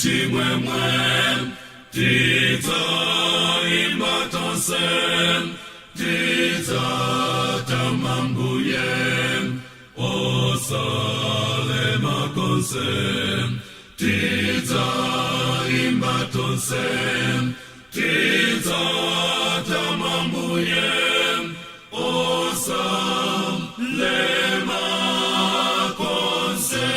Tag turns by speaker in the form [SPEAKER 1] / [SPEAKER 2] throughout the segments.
[SPEAKER 1] Chimwemwe tidzaimba tonse, tidzatama Mbuye osalema konse. Tidzaimba tonse, tidzatama Mbuye osalema konse.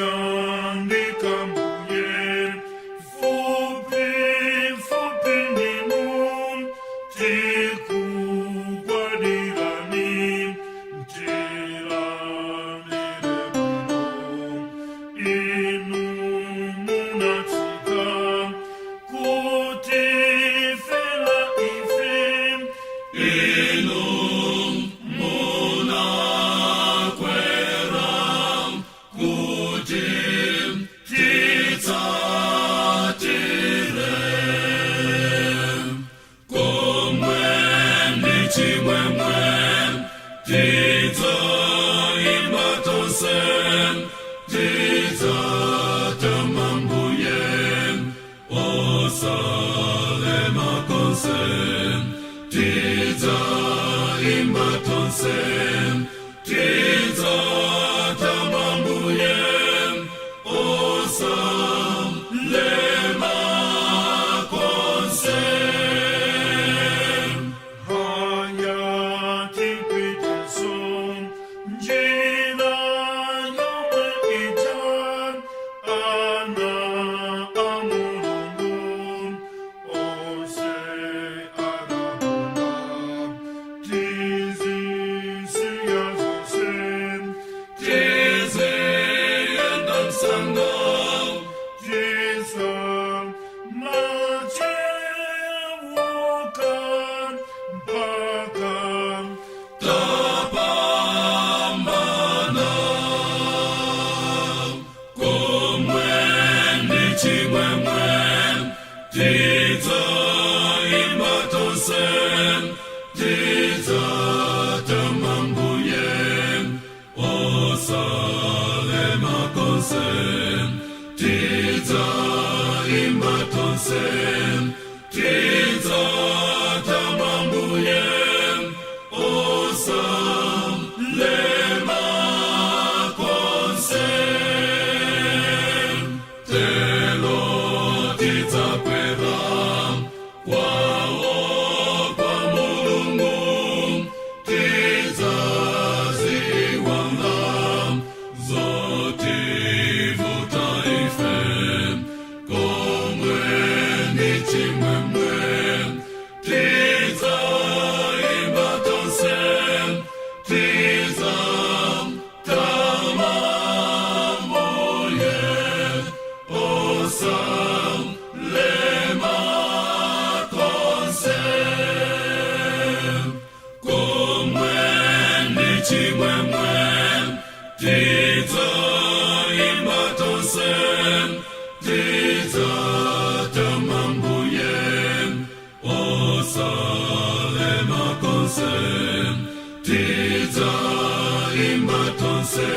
[SPEAKER 2] Tiyandika Mbuye, fupi fupi ndinu, tikugwadirani, tilandire bwino. Inu munatsika kutifela ife.
[SPEAKER 1] Inu munakwera kuti titsatire. Komwe ndi chimwemwe tidzaimba tonse, tidzatama Mbuye osalema konse. Tidzaimba tonse, tidzatama Mbuye osalema konse.
[SPEAKER 2] Haya tipiteso njira yomwe ija ana a Mulungu onse anakonda, tizisiya zonse.
[SPEAKER 1] Tiziyenda msanga.
[SPEAKER 2] Tisamacheuka mpaka
[SPEAKER 1] tapambana. Komwe ndi chimwemwe tidzaimba tonse, tidzatama Mbuye osalema konse. Tidzaimba tonse, tidzatama Mbuye osalema konse. Telo tidzakwera kwawo kwa Mulungu, tidzaziiwala zotivuta ife. Komwe ndi chimwemwe tidzaimba tonse, tidzatama Mbuye osalema konse. Komwe ndi chimwemwe tidzaimba tonse, tidzatama Mbuye osalema konse. Tidzaimba tonse.